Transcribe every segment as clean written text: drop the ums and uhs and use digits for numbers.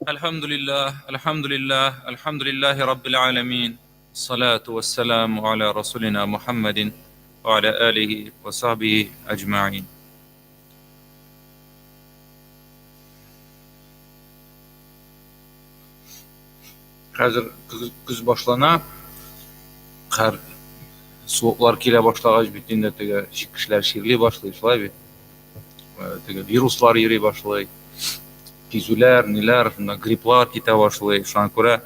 Әлхәмдүлилләһ, әлхәмдүлилләһ, әлхәмдүлилләһи раббил галәмин. Салату вәссәламу аля расулина Мухаммадин ва аля алихи ва сахбихи әҗмәгыйн. Хәзер көз башлана. Кар суыклар килә башлагач бит инде теге кешеләр чирли башлый, шулай бит. Теге вируслар йөри башлый. Кизүләр, ниләр, шунда грипплар китә башлый. Шуңа күрә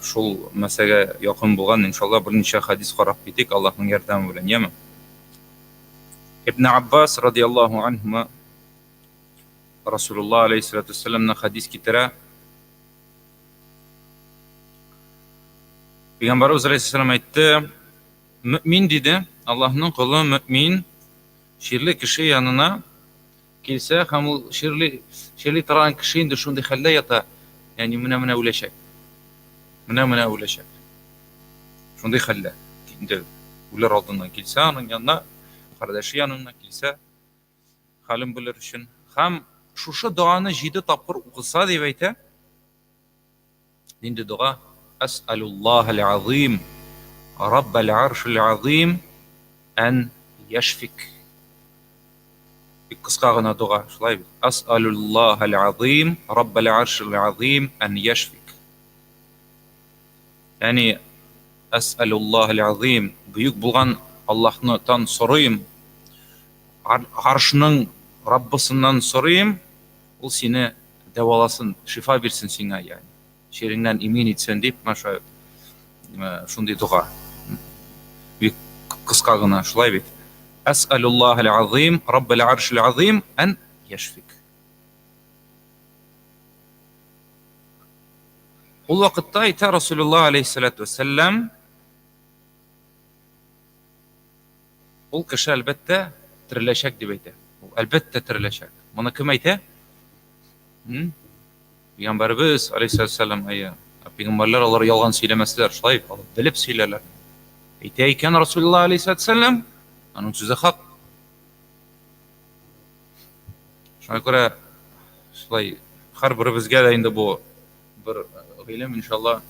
шул мәсьәләгә якын булган, иншалла, берничә хәдис карап китик, Аллаһның ярдәме белән, яме? Ибн Аббас радияллаһу анһума Расулуллаһ алейһиссалату вассаламнан хәдис китерә. Пәйгамбәребез алейһиссалам әйтте, мөмин диде, Аллаһның колы мөмин чирле кеше янына килсә һәм ул чирли, чирли торган кеше инде шундый хәлдә ята, ягъни менә-менә үләчәк. Менә-менә үләчәк. Шундый хәлдә. Инде үләр алдыннан килсә аның янына, кардәше янына килсә, хәлен белер өчен. Һәм шушы доганы җиде тапкыр укыса, дип әйтә. Нинди дога? Әс'алуллаһал азим, раббал аршил азим, ән яшфик. Бик кыска гына дога, шулай бит. Әс'алуллаһал азим, раббал аршил азим, ән яшфик. Ягъни Әс'алуллаһал азим, бөек булган Аллаһны тан сорыйм, Аршның Раббысыннан сорыйм, ул сине дәваласын, шифа бирсен сиңа, ягъни чиреңнән имин итсен дип, маша шундый дога. Бик кыска гына, шулай бит. Әс'алуллаһал азим, Раббал аршил азим, ән яшфик. Ул вакытта әйтә Расулуллаһ алейһиссалату вәссәлам, ул кеше әлбәттә тереләчәк дип әйтә. Ул әлбәттә тереләчәк. Моны кем әйтә? Пәйгамбәребез алейһиссалату вәссәлам әйе. Пәйгамбәрләр алар ялган сөйләмәсләр, шулай алар белеп сөйләрләр. Әйтә икән Расулуллаһ алейһиссалату вәссәлам, аның сүзе хак. Шуңа күрә шулай һәрберебезгә дә инде бу бер гыйлем, иншалла,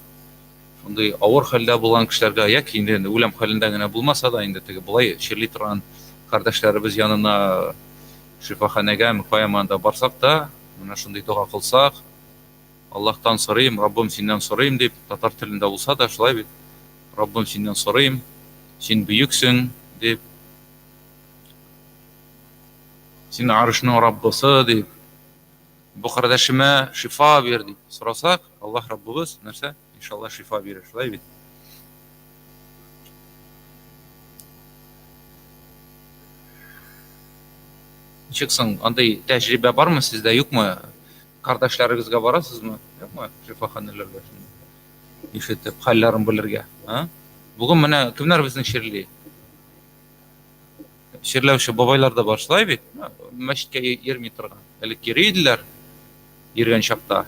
шундый авыр хәлдә булган кешеләргә яки инде үлем хәлендә генә булмаса да, инде теге болай чирли торган кардәшләребез янына шифаханәгә, кая анда барсак та, менә шундый дога кылсак, Аллаһтан сорыйм, Раббым синнән сорыйм дип, татар телендә булса да, шулай бит. Раббым синнән сорыйм, син бөексең дип. Син арышның Раббысы дип. Бу кардәшемә шифа бир дип сорасак, Аллаһ Раббыбыз нәрсә? Иншалла шифа бирер, шулай бит? Ничек соң, андый тәҗрибә бармы сездә, юкмы? Кардәшләрегезгә барасызмы? Юкмы? Шифаханәләргә ишетеп, хәлләрен белергә, а? Бүген менә кемнәр безнең чирли? Чирләүче бабайлар да бар, шулай бит? Мәчеткә йөрми торган. Элек йөри иделәр, йөргән чакта.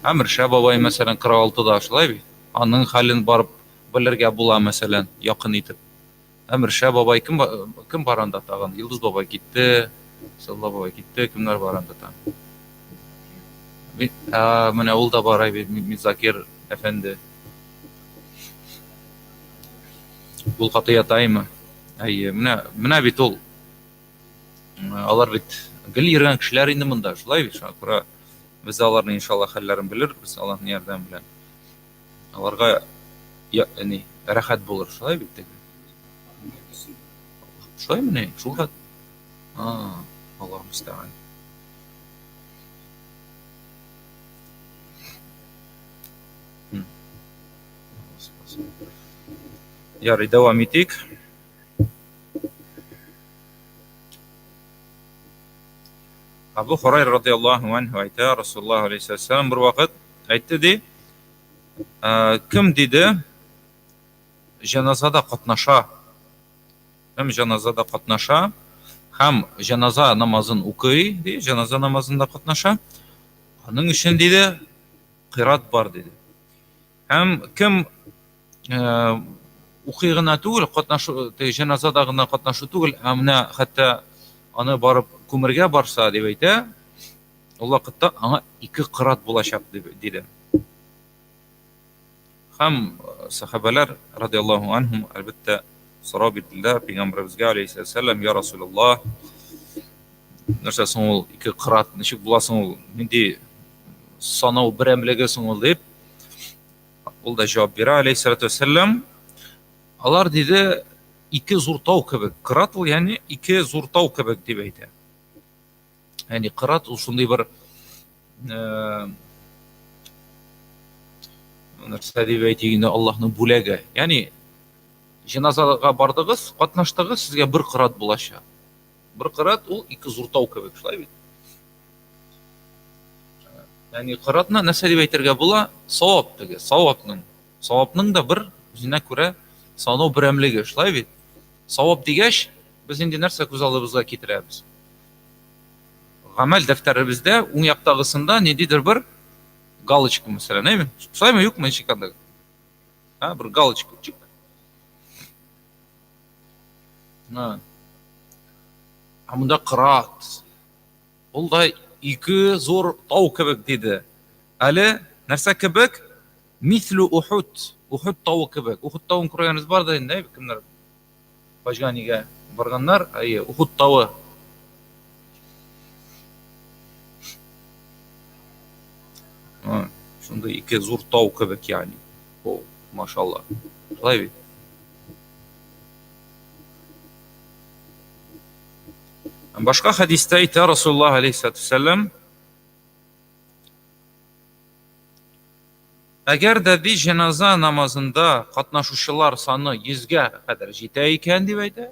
Әмирша бабай, мәсәлән, 46-да, шулай бит? Аның хәлен барып белергә була, мәсәлән, якын итеп. Әмирша бабай, кем, кем бар анда тагын? Йолдыз бабай китте, Салла бабай китте, кемнәр бар анда тагын? Менә ул да бар, бит, Мизакир әфәнде. Ул каты ятаймы? Әйе, менә, менә бит ул. Алар бит гел йөргән кешеләр инде монда, шулай бит, шуңа күрә без аларның иншалла хәлләрен белербез, Аллаһның ярдәме белән. Аларга я, ни, рәхәт булыр, шулай бит теге. Шулаймыни? Шул хәт. А, Аллаһ мөстәган. Ярый, дәвам итик. Абу Хурайра радиаллаһу анһу әйтә, Расулуллаһ алейһиссалам бер вакыт әйтте ди, кем диде, җаназада катнаша, кем җаназада катнаша һәм җаназа намазын укый, ди, җаназа намазында катнаша, аның өчен диде, кыйрат бар диде. Һәм кем укый гына түгел, катнашу, җеназада гына катнашу түгел, ә менә хәтта аны барып күмергә барса, дип әйтә, Ул вакытта аңа ике кырат булачак, диде. Һәм сәхабәләр, радиаллаһу анһум, әлбәттә, сорау бирделәр пәйгамбәребезгә, алейһиссәлам, я Расулуллаһ, нәрсә соң ул ике кырат, ничек була соң ул, нинди санау берәмлеге соң ул дип, ул да җавап бирә, алейһиссалату вәссәлам, алар диде, ике зур тау кебек, кырат ул, ягъни ике зур тау кебек дип әйтә. Ягъни кырат ул шундый бер нәрсә дип әйтик инде, Аллаһның бүләге. Ягъни җеназага бардыгыз, катнаштыгыз, сезгә бер кырат булачак. Бер кырат ул ике зур тау кебек, шулай бит? Ягъни кыратны нәрсә дип әйтергә була? Савап теге, савапның. Савапның да бер үзенә күрә санау берәмлеге, шулай бит? Савап дигәч, без инде нәрсә күз алдыбызга китерәбез? Гамәл дәфтәребездә уң яктагысында ниндидер бер галочка, мәсәлән, әйме? Шулаймы, юкмы, ничек анда? Ә, бер галочка, чик. Ә монда кырат. Ул да ике зур тау кебек диде. Әле нәрсә кебек? Мислю Ухуд. Ухуд тавы кебек. Ухуд тавын күргәнегез бардыр инде, әйме, кемнәр хаҗга нигә барганнар? Әйе, Ухуд тавы. Шундый ике зур тау кебек, ягъни. О, машалла. Шулай бит. Башка хәдистә әйтә Расулуллаһ алейһиссалату вәссәлам, Әгәр дә ди җеназа намазында катнашучылар саны йөзгә кадәр җитә икән, дип әйтә.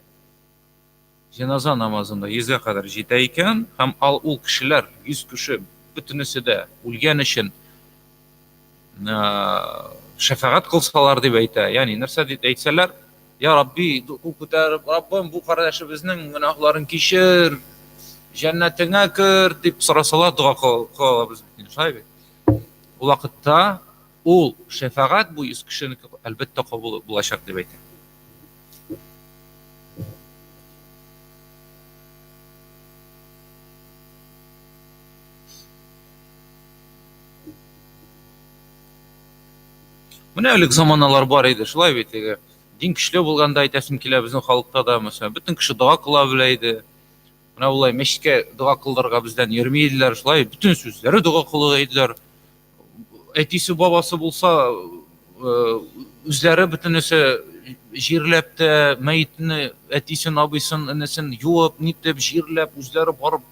Җеназа намазында йөзгә кадәр җитә икән, һәм ал ул кешеләр, йөз кеше, бөтенесе дә үлгән өчен шәфәгать кылсалар, дип әйтә. Ягъни нәрсә дип әйтсәләр, Я Рабби, кул күтәреп, Раббым, бу кардәшебезнең гөнаһларын кичер, җәннәтеңә кер, дип сорасалар, дога кыла алабыз бит, шулай бит? Ул вакытта ул шәфәгать бу 100 кешенеке әлбәттә кабул булачак дип әйтә. Менә элек заманалар бар иде, шулай бит, теге дин көчле булганда әйтәсем килә, безнең халыкта да, мәсәлән, бөтен кеше дога кыла белә иде. Менә болай мәчеткә дога кылдырырга бездән йөрми иделәр, шулай бөтен сүзләре дога кыла иделәр. Әтисе, бабасы булса, үзләре бөтенесе җирләп тә, мәетне, әтисен, абыйсын, энесен юып, нитеп, җирләп, үзләре барып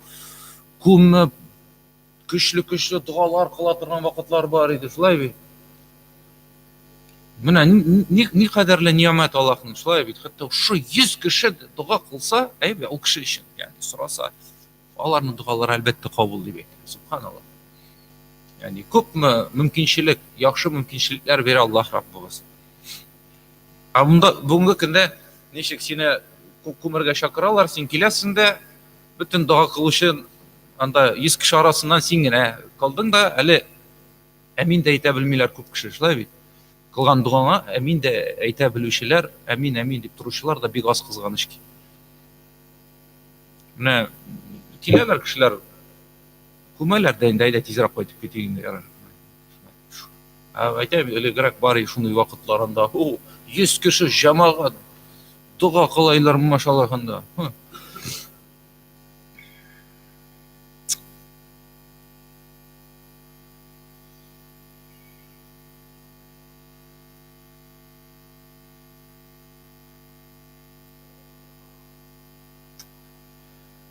күмеп, көчле-көчле догалар кыла торган вакытлар бар иде, шулай бит? Менә ни, ни кадәрле ниямәт Аллаһның, шулай бит? Хәтта шушы 100 кеше дога кылса, әйбә, ул кеше өчен, ягъни сораса, аларның догалары әлбәттә кабул дип әйтә. Субханаллаһ. Ягъни күпме мөмкинчелек, яхшы мөмкинчелекләр бирә Аллаһ Раббыбыз. Ә монда бүгенге көндә ничек сине күмергә чакыралар, син киләсең дә, бөтен дога кылучы анда 100 кеше арасыннан син генә калдың да, әле әмин дә әйтә белмиләр күп кеше, шулай бит? Кылган догаңа әмин дә әйтә белүчеләр, әмин, әмин дип торучылар да бик аз кызганыч ки. Менә киләләр кешеләр, күмәләр дә инде, әйдә тизрәк кайтып китик инде, ярар. Ә әйтә, элегрәк бар шундый вакытларында, о, 100 кеше җәмәгать дога кылайлар, машаллаһ анда.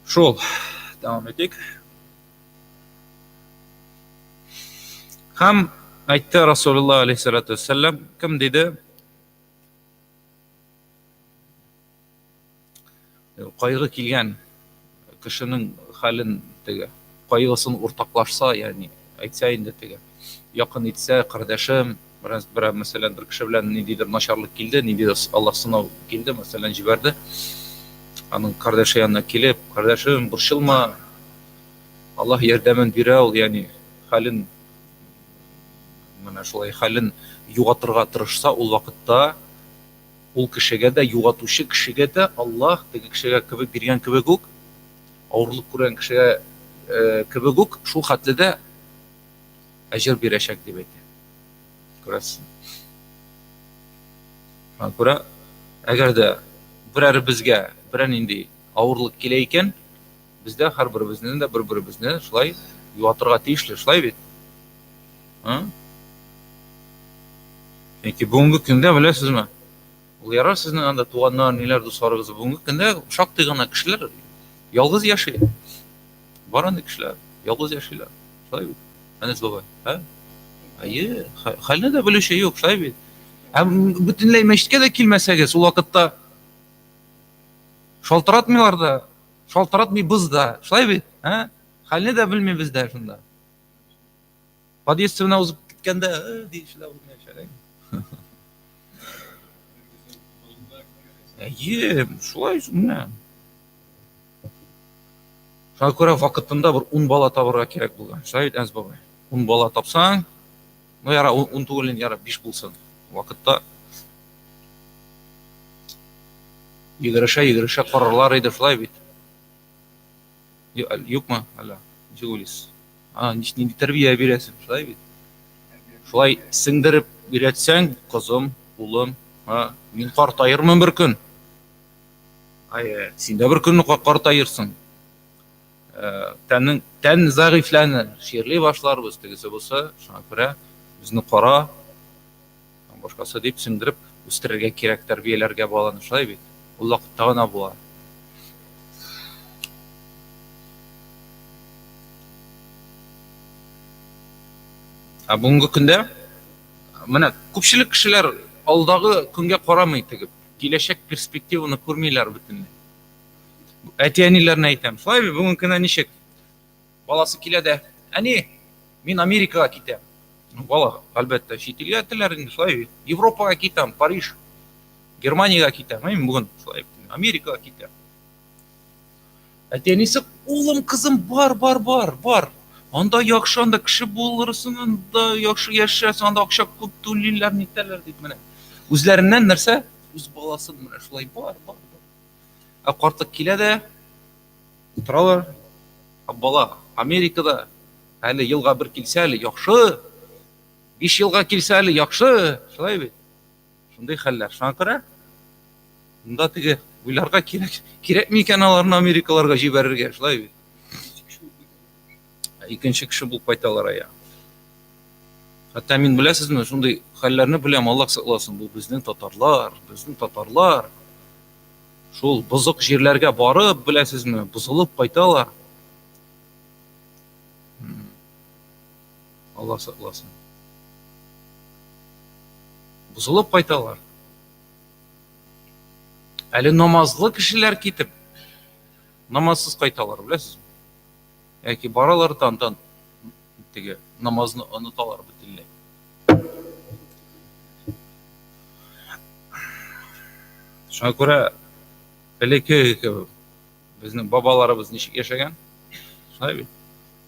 Шул, дәвам итик. Һәм әйтте Расулуллаһ алейһиссалату вәссәлам, кем диде? Кайгы килгән кешенең хәлен теге кайгысын уртаклашса, ягъни әйтсә инде теге якын итсә, кардәшем, бераз бер мәсәлән, бер кеше белән ниндидер начарлык килде, ниндидер Аллаһ сынау килде, мәсәлән, җибәрде. Аның кардәше янына килеп, кардәшем, борчылма, Аллаһ ярдәмен бирә ул, ягъни хәлен менә шулай хәлен югатырга тырышса, ул вакытта Ул кешегә дә, югатучы кешегә дә Аллаһ теге кешегә кебек биргән кебек үк, авырлык күргән кешегә кебек үк шул хәтле дә әҗер бирәчәк дип әйтә. Күрәсез. Шуңа күрә, әгәр дә берәребезгә берәр нинди авырлык килә икән, без дә һәрберебезнең дә бер-беребезне шулай юатырга тиешле, шулай бит? А? Чөнки бүгенге көндә беләсезме, ул ярар сезнең анда туганнар, ниләр, дусларыгыз, бүгенге көндә шактый гына кешеләр ялгыз яши. Бар андый кешеләр, ялгыз яшиләр. Шулай бит? Әнәс бабай, ә? Әйе, хәлне дә белүче юк, шулай бит? Ә бөтенләй мәчеткә дә килмәсәгез, ул вакытта шалтыратмыйлар да, шалтыратмыйбыз да, шулай бит? Ә? Хәлне дә белмибез дә шунда. Подъезд төбенә узып киткәндә, э, диючеләр булмаячак. Әйе, шулай менә. Шуңа күрә вакытында бер 10 бала табырга кирәк булган. Шулай бит, Әнәс бабай. 10 бала тапсаң, ну яра, 10 түгел инде, яра, 5 булсын. Вакытта йөгерешә-йөгерешә карарлар иде, шулай бит. Юкмы, әллә? Ничек уйлыйсыз? А, нинди тәрбия бирәсең, шулай бит? Шулай сеңдереп өйрәтсәң, кызым, улым, а, мин картаермын бер көн. Әйе, син дә бер көнне картаерсың. Э, тәннең тән зәгыйфьләнер, чирли башларбыз, тегесе булса, шуңа күрә безне кара, башкасы дип сеңдереп үстерергә кирәк, тәрбияләргә баланы, шулай бит? Ул вакытта гына була. Ә бүгенге көндә менә күпчелек кешеләр алдагы көнгә карамый тегеп. Киләчәк перспективаны күрмиләр бөтенләй. Әти-әниләрне әйтәм. Шулай бит, бүгенге көндә ничек? Баласы килә дә, әни, мин Америкага китәм. Ну, бала, әлбәттә, чит илгә теләр инде, шулай бит. Европага китәм, Париж, Германиягә китәм. Мин бүген шулай Америкага китәм. Әти-әнисе, улым, кызым, бар, бар, бар, бар. Анда яхшы, анда кеше булырсың, анда яхшы яшәрсең, анда акча күп түлиләр, нитәләр дип менә. Үзләреннән нәрсә? Үз баласын менә шулай бар, бар, бар. Ә картлык килә дә утыралар. Ә бала Америкада әле елга бер килсә әле яхшы, 5 елга килсә әле яхшы, шулай бит. Шундый хәлләр. Шуңа күрә монда теге уйларга кирәк, кирәкме икән аларны Америкаларга җибәрергә, шулай бит. Икенче кеше булып кайталар ая. Хәтта мин беләсезме, шундый хәлләрне беләм, Аллаһ сакласын, бу безнең татарлар, безнең татарлар. Шул бозык җирләргә барып, беләсезме, бозылып кайталар. Аллаһ сакласын. Бозылып кайталар. Әле намазлы кешеләр китеп, намазсыз кайталар, беләсезме? Яки баралар да андан теге намазны оныталар бөтенләй. Шуңа күрә элекке кебек безнең бабаларыбыз ничек яшәгән? Шулай бит.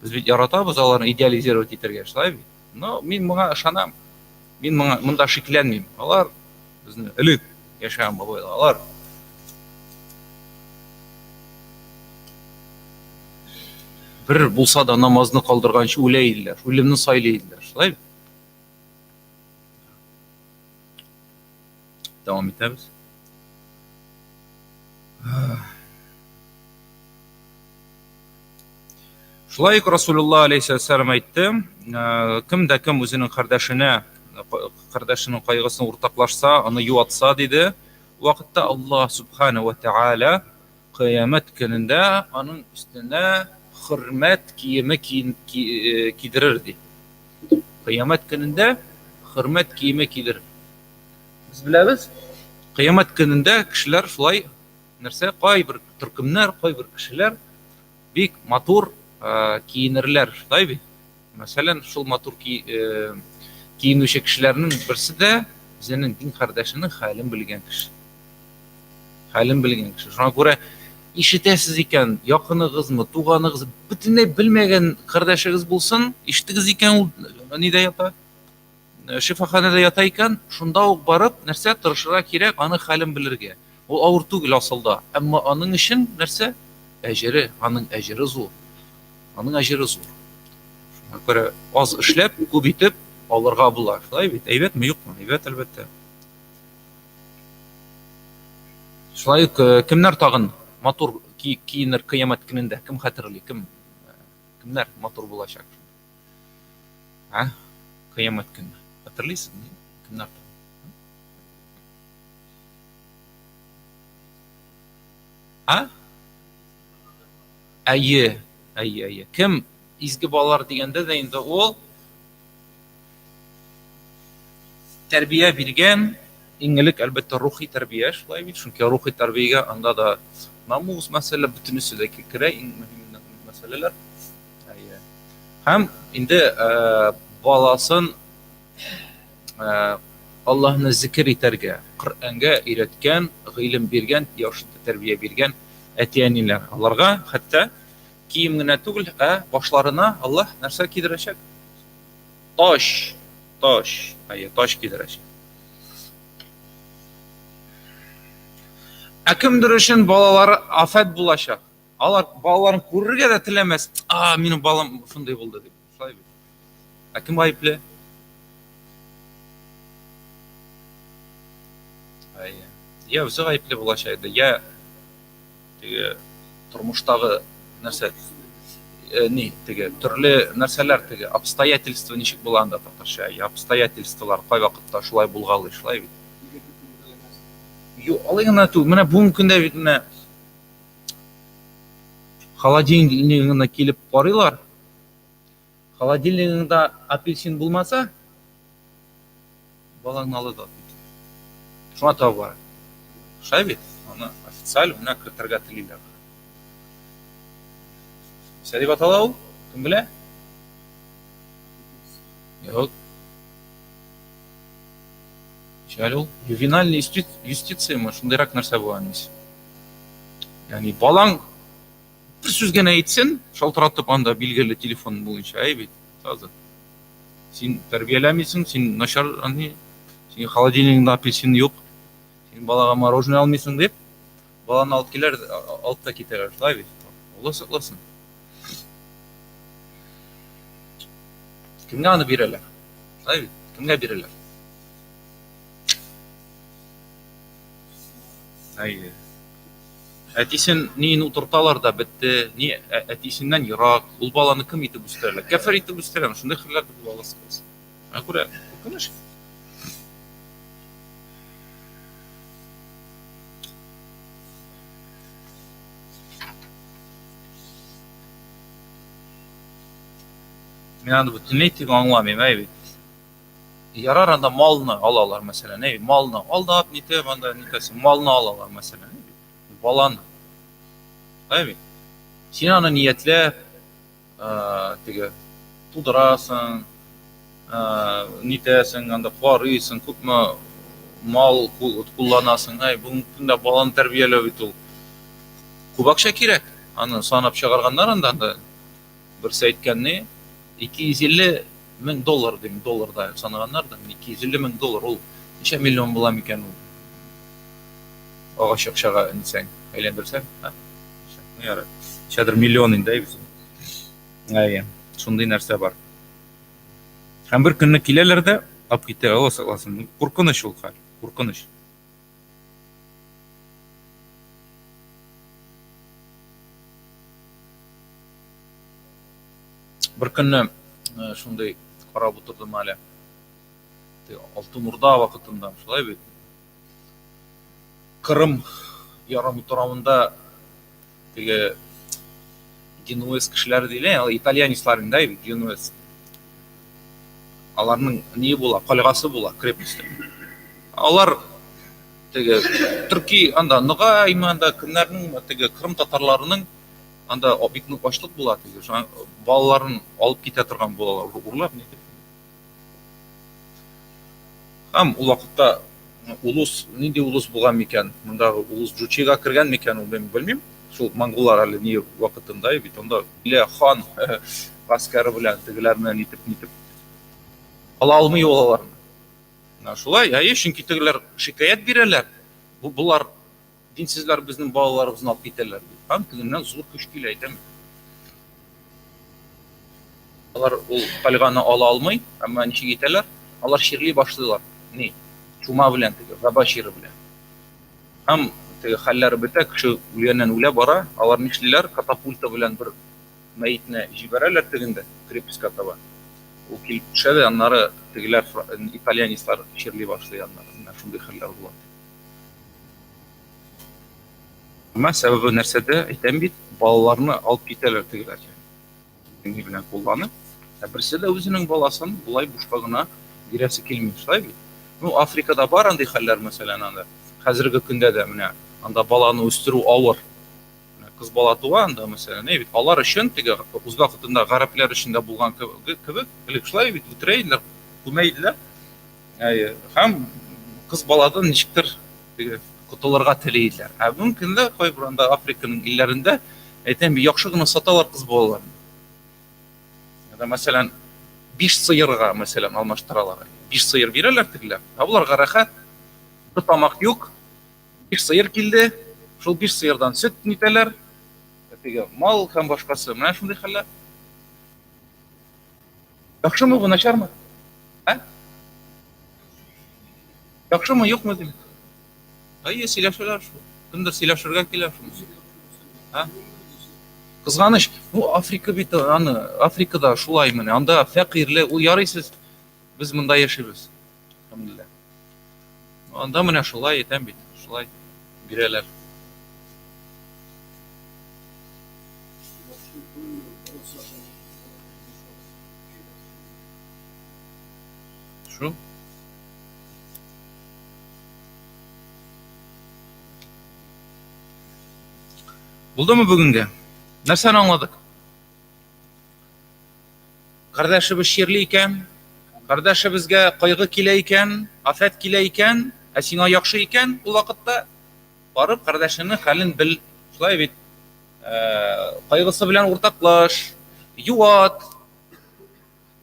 Без бит яратабыз аларны идеализировать итәргә, шулай бит. Но мин моңа ышанам. Мин моңа монда шикләнмим. Алар безне элек яшәгән бабайлар, алар бер булса да намазны калдырганчы үлә иделәр, үлемне сайлый иделәр, шулай бит. Дәвам итәбез. Шулай ук Расулулла алейһиссәлам әйтте, кем дә кем үзенең кардәшенә, кардәшенең кайгысын уртаклашса, аны юатса, диде, вакытта Аллаһ субхана ва тааля кыямәт көнендә аның өстенә хөрмәт киеме кидерер, ди. Кыямәт көнендә хөрмәт киеме кидерер. Без беләбез, кыямәт көнендә кешеләр шулай нәрсә, кайбер төркемнәр, кайбер кешеләр бик матур киенерләр, шулай бит? Мәсәлән, шул матур киенүче кешеләрнең берсе дә үзенең дин кардәшенең хәлен белгән кеше. Хәлен белгән кеше. Шуңа күрә ишетәсез икән, якыныгызмы, туганыгыз, бөтенләй белмәгән кардәшегез булсын, ишеттегез икән, ул нидә ята? Шифаханәдә ята икән, шунда ук барып, нәрсә, тырышырга кирәк, аның хәлен белергә. Ул авыр түгел асылда, әмма аның өчен нәрсә? Әҗере, аның әҗере зур. Аның әҗере зур. Шуңа күрә аз эшләп, күп итеп алырга була. Шулай бит? Әйбәтме, юкмы? Әйбәт, әлбәттә. Шулай ук э, кемнәр тагын матур киенер кыямәт көнендә? Кем хәтерли? Кем э, кемнәр матур булачак? Ә? Кыямәт көне. Хәтерлисезме? Кемнәр тагын? Ә? Әйе, әйе, әйе. Кем изге балалар дигәндә дә инде ул тәрбия биргән, иң элек, әлбәттә, рухи тәрбия, шулай бит, чөнки рухи тәрбиягә анда да намус мәсьәлә, бөтенесе дә керә, иң мөһим мәсьәләләр. Әйе. Һәм инде э, баласын э, Аллаһны зикер итәргә, Коръәнгә өйрәткән, гыйлем биргән, яхшы тәрбия биргән әти-әниләр. Аларга хәтта кием генә түгел, ә башларына Аллаһ нәрсә кидерәчәк? Таҗ, таҗ, әйе, таҗ кидерәчәк. Ә кемдер өчен балалары афәт булачак. Алар балаларын күрергә дә теләмәс. А, минем балам шундый булды дип. Шулай бит. Ә кем гаепле? Әйе. Я үзе гаепле булачак иде, я теге тормыштагы нәрсә э, ни теге төрле нәрсәләр теге обстоятельства ничек була анда татарча? Я обстоятельстволар кайвакытта шулай булгалый, шулай бит. Юк, алай гына түгел. Менә бүгенге көндә бит менә холодильнигына килеп карыйлар. Холодильнигыңда апельсин булмаса, балаңны алып да кит. Шуңа таба бара. Шулай бит? Аны официаль менә кертергә телиләр. Нәрсә дип атала ул? Кем белә? Юк. Ничек әле ул? Ювенальный юстицияме? Шундыйрак нәрсә була, әнисе. Ягъни балаң бер сүз генә әйтсен, шалтыратып анда билгеле телефон буенча, әй бит, сразу. Син тәрбияләмисең, син начар, ани, синең холодильнигыңда апельсин юк, син балага мороженое алмыйсың дип, баланы алып килер, алып та китәләр, шулай бит. Алла сакласын. Кемгә аны бирәләр? Шулай бит? Кемгә бирәләр? Әйе. Әтисен ниен утырталар да бетте, ни әтисеннән ерак, ул баланы кем итеп үстерәләр? Кәфер итеп үстерәләр, шундый хәлләр дә була аласы кыз. Шуңа күрә куркыныч. Мин аны бөтенләй тик аңламыйм, әй бит. Ярар анда малны алалар, мәсәлән, әй, малны алдап, нитеп, анда нитәсең, малны алалар, мәсәлән, баланы. Әй бит. Син аны ниятләп, теге тудырасың, нитәсең, анда карыйсың, күпме мал кулланасың. Әй, бүгенге көндә баланы тәрбияләү бит ул. Күп акча кирәк. Аны санап чыгарганнар анда, анда берсе әйткән ни, 250 мең доллар дим, долларда санаганнар да, 250 мең доллар ул ничә миллион була микән ул? Агач акчага нитсәң, әйләндерсәң, ә? Ну ярар. Ничәдер миллион инде, әй Әйе, шундый нәрсә бар. Һәм бер көнне киләләр дә, алып китәләр, Алла сакласын. Куркыныч ул хәл, куркыныч. Бер көнне э, шундый карап утырдым әле. Алтын Урда вакытында, шулай бит. Кырым ярым утравында теге генуэз кешеләре диләр, ал итальянецлар инде, бит генуэз. Аларның ни була, кальгасы була крепосте. Алар теге төрки анда ногай анда кемнәрнең теге кырым татарларының анда бик нык ачлык була теге шуңа балаларын алып китә торган булалар урлап нитеп һәм ул вакытта улус нинди улус булган микән мондагы улус джучига кергән микән ул мин белмим шул монголлар әле ни вакытында бит анда килә хан гаскәре белән тегеләрне нитеп нитеп ала алмый ул аларны менә шулай әйе чөнки тегеләр шикаять бирәләр бу болар Динсезләр безнең балаларыбызны алып китәләр, дип. Һәм тегеннән зур көч килә, әйтәм. Алар ул кальганы ала алмый, әмма ничек итәләр? Алар чирли башлыйлар. Ни? Чума белән, теге ваба чире белән. Һәм теге хәлләре бетә, кеше үлгәннән үлә бара. Алар нишлиләр? Катапульта белән бер мәетне җибәрәләр тегендә, крепостька таба. Ул килеп төшә дә, аннары тегеләр, итальянецлар чирли башлый аннары. Менә шундый хәлләр була. Әмма сәбәбе нәрсәдә, әйтәм бит, балаларны алып китәләр тегеләр. Ни белән кулланып, ә берсе дә үзенең баласын болай бушка гына бирәсе килми, шулай бит? Ну, Африкада бар андый хәлләр, мәсәлән, анда. Хәзерге көндә дә менә анда баланы үстерү авыр. Менә кыз бала туа анда, мәсәлән, әй бит, алар өчен теге үз вакытында гарәпләр өчен дә булган кебек, элек шулай бит, үтерә иделәр, күмә иделәр. Әйе, һәм кыз баладан ничектер теге котылырга тели иделәр. Ә бүгенге көндә кайбер анда Африканың илләрендә, әйтәм, яхшы гына саталар кыз балаларын. Анда, мәсәлән, биш сыерга, мәсәлән, алмаштыралар. Биш сыер бирәләр тегеләр. Ә боларга рәхәт. Бер тамак юк. Биш сыер килде. Шул биш сыердан сөт нитәләр. Теге мал һәм башкасы. Менә шундый хәлләр. Яхшымы бу, начармы? Ә? Яхшымы, юкмы дим? Әйе, сөйләшәләр шул. Кемдер сөйләшергә килә шул. Ә? Кызганыч. Ну, Африка бит аны, Африкада шулай менә. Анда фәкыйрьле, ул ярый сез, без монда яшибез. Әлхәмдүлилләһ. Анда менә шулай әйтәм бит, шулай бирәләр. Шу. Булдымы бүгенгә? Нәрсәне аңладык? Кардәшебез чирли икән, кардәшебезгә кайгы килә икән, афәт килә икән, ә сиңа яхшы икән, ул вакытта барып кардәшеңнең хәлен бел. Шулай бит. Кайгысы белән уртаклаш, юат.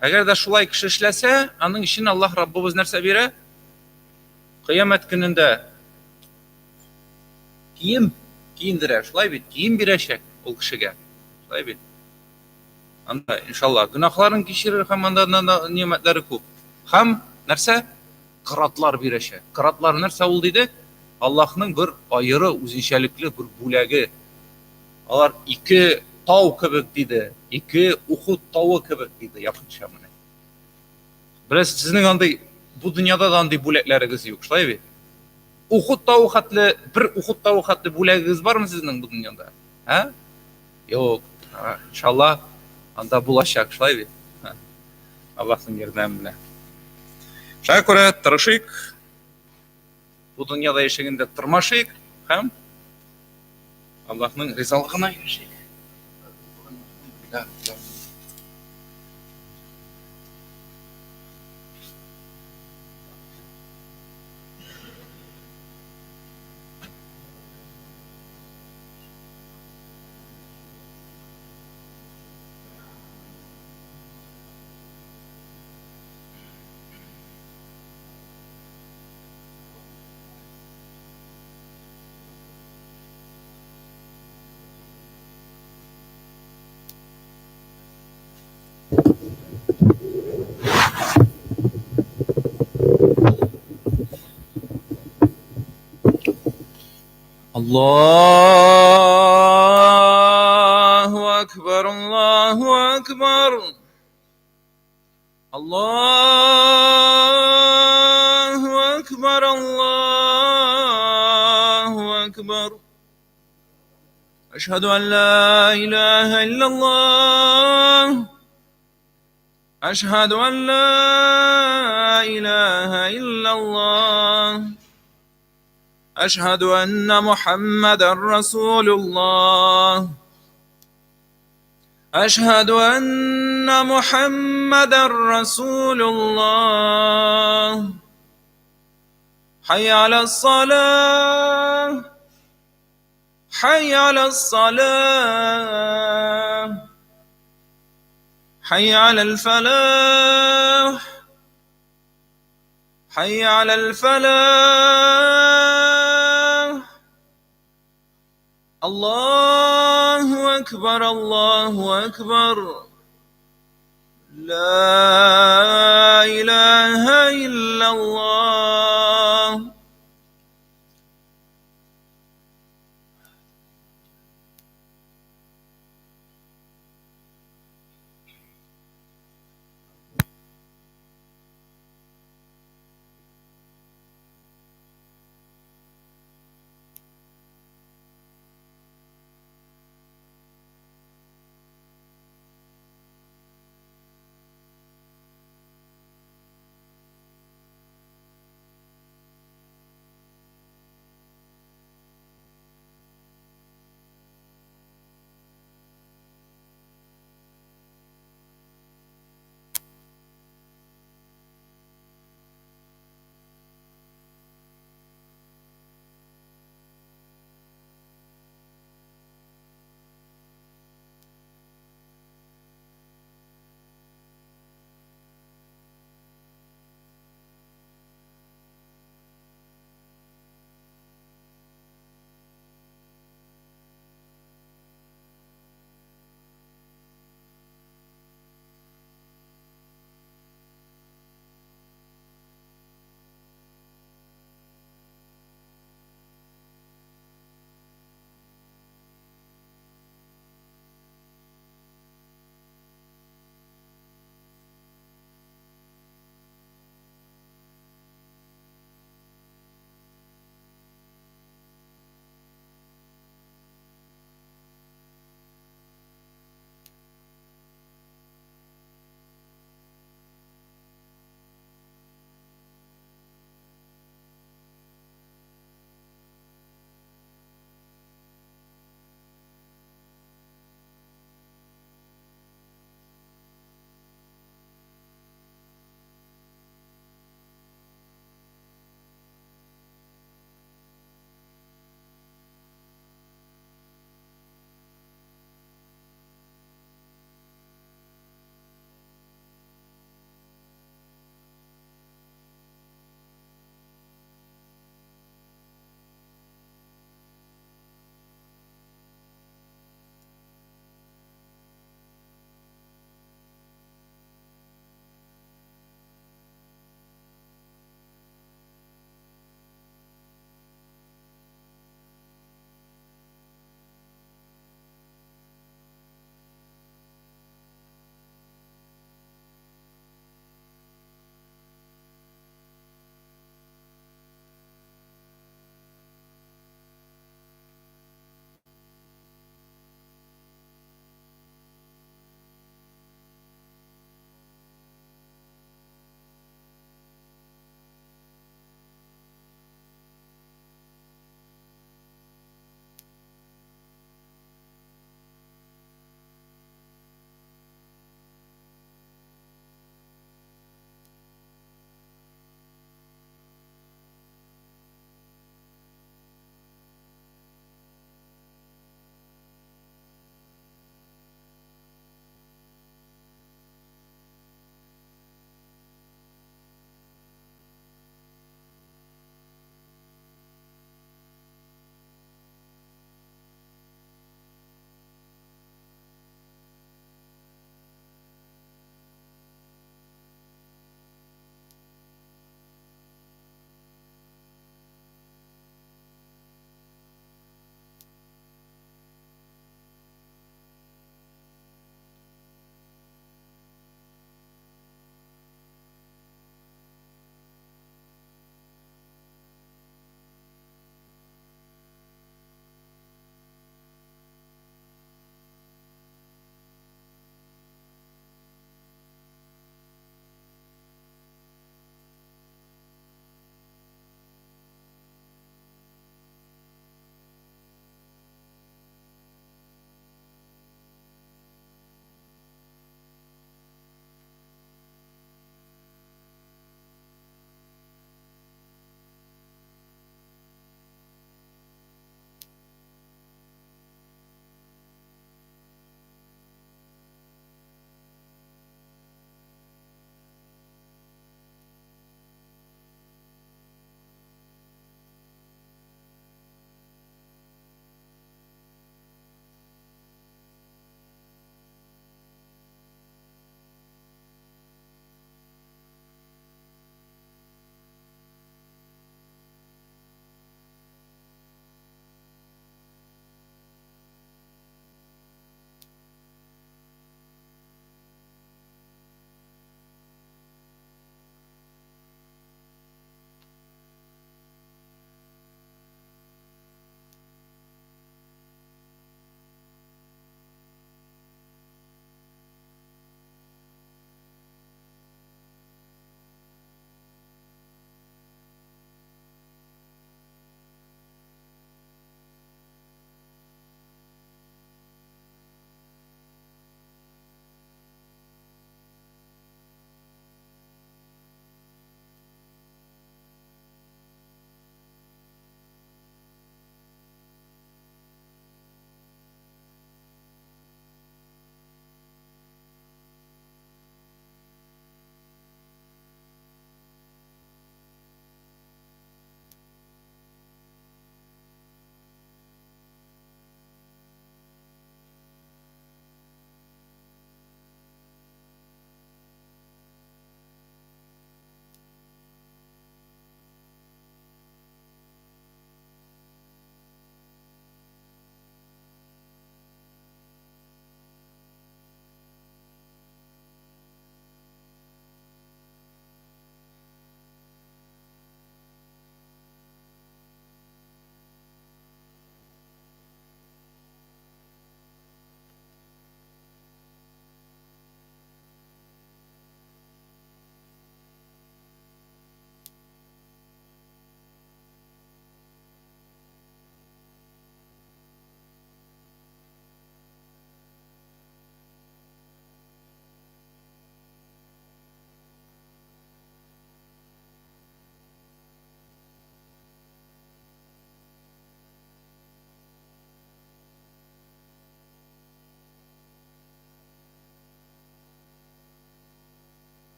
Әгәр дә шулай кеше эшләсә, аның өчен Аллаһ Раббыбыз нәрсә бирә? Кыямәт көнендә кием киендерә, шулай бит, кием бирәчәк ул кешегә. Шулай бит. Анда, иншалла, гөнаһларын кичерер һәм анда ни'мәтләре күп. Һәм нәрсә? Кыратлар бирәчәк. Кыратлар нәрсә ул дидек? Аллаһның бер аеры үзенчәлекле бер бүләге. Алар ике тау кебек диде, ике Ухуд тавы кебек диде якынча менә. Беләсез, сезнең андый бу дөньяда да андый бүләкләрегез юк, шулай бит? Ухуд тавы хәтле, бер Ухуд тавы хәтле бүләгегез бармы сезнең бу дөньяда? Ә? Юк. Иншалла, анда булачак, шулай бит? Аллаһның ярдәме белән. Шуңа күрә тырышыйк. Бу дөньяда яшәгәндә тырмашыйк һәм Аллаһның ризалыгына ирешик. Аллаһу акбар, Аллаһу акбар. Аллаһу акбар, Аллаһу акбар. Ашһаду ан ла илаһа иллаллаһ. Ашһаду ан ла илаһа иллаллаһ. Ашһаду анна Мухаммадан Расулуллаһ. Ашһаду анна Мухаммадан Расулуллаһ. Хәйя аляс-салах. Хәйя аляс-салах. Хәйя алял-фалах. Хәйя алял-фалах. Аллаһу акбар, Аллаһу акбар. لا إله إلا الله.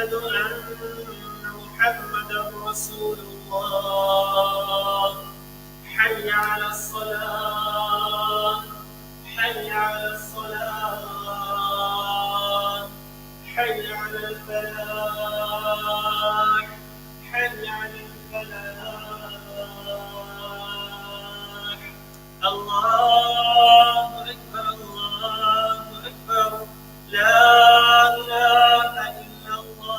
أشهد أن محمدا رسول الله. حي على الصلاة، حي على الصلاة، حي على الفلاح، حي على الفلاح. الله أكبر، الله أكبر، لا إله إلا الله.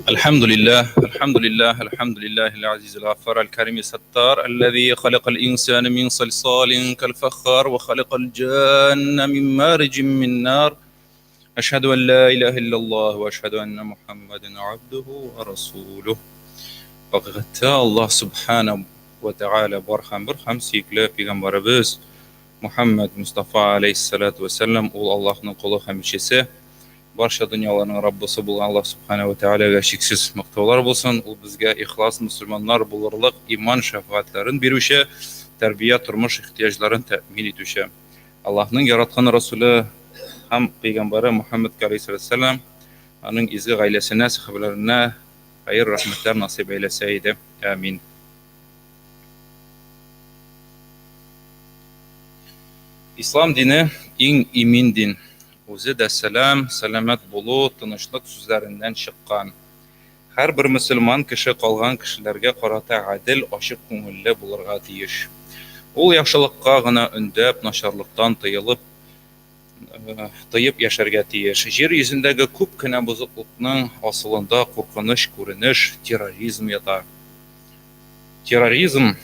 الحمد لله، الحمد لله، الحمد لله العزيز الغفار الكريم الستار، الذي خلق الإنسان من صلصال كالفخار وخلق الجان من مارج من نار. أشهد أن لا إله إلا الله وأشهد أن محمدا عبده ورسوله. Хакыйкатьтә Аллаһ Субхана ва Тәгалә бар һәм бер һәм сөекле пәйгамбәребез Мухаммад Мустафа алейһиссалату вәссәлам ул Аллаһның колы һәм илчесе. Барча дөньяларның Раббысы булган Аллаһ Субхана ва Тәгаләгә чиксез мактаулар булсын. Ул безгә ихлас мөселманнар булырлык иман шәфәгатьләрен бирүче, тәрбия, тормыш ихтыяҗларын тәэмин итүче. Аллаһның яраткан Расуле һәм пәйгамбәре Мухаммадка алейһиссалату аның изге гаиләсенә, сәхабәләренә хәер рәхмәтләр насыйп әйләсә иде. Амин. Ислам дине иң имин дин. Үзе дә сәлам, сәламәт булу, тынычлык сүзләреннән чыккан. Һәрбер мөселман кеше калган кешеләргә карата гадел, ачык күңелле булырга тиеш. Ул яхшылыкка гына өндәп, начарлыктан тыелып, тыеп яшәргә тиеш. Җир йөзендәге күп кенә бозыклыкның асылында куркыныч күренеш терроризм ята. Терроризм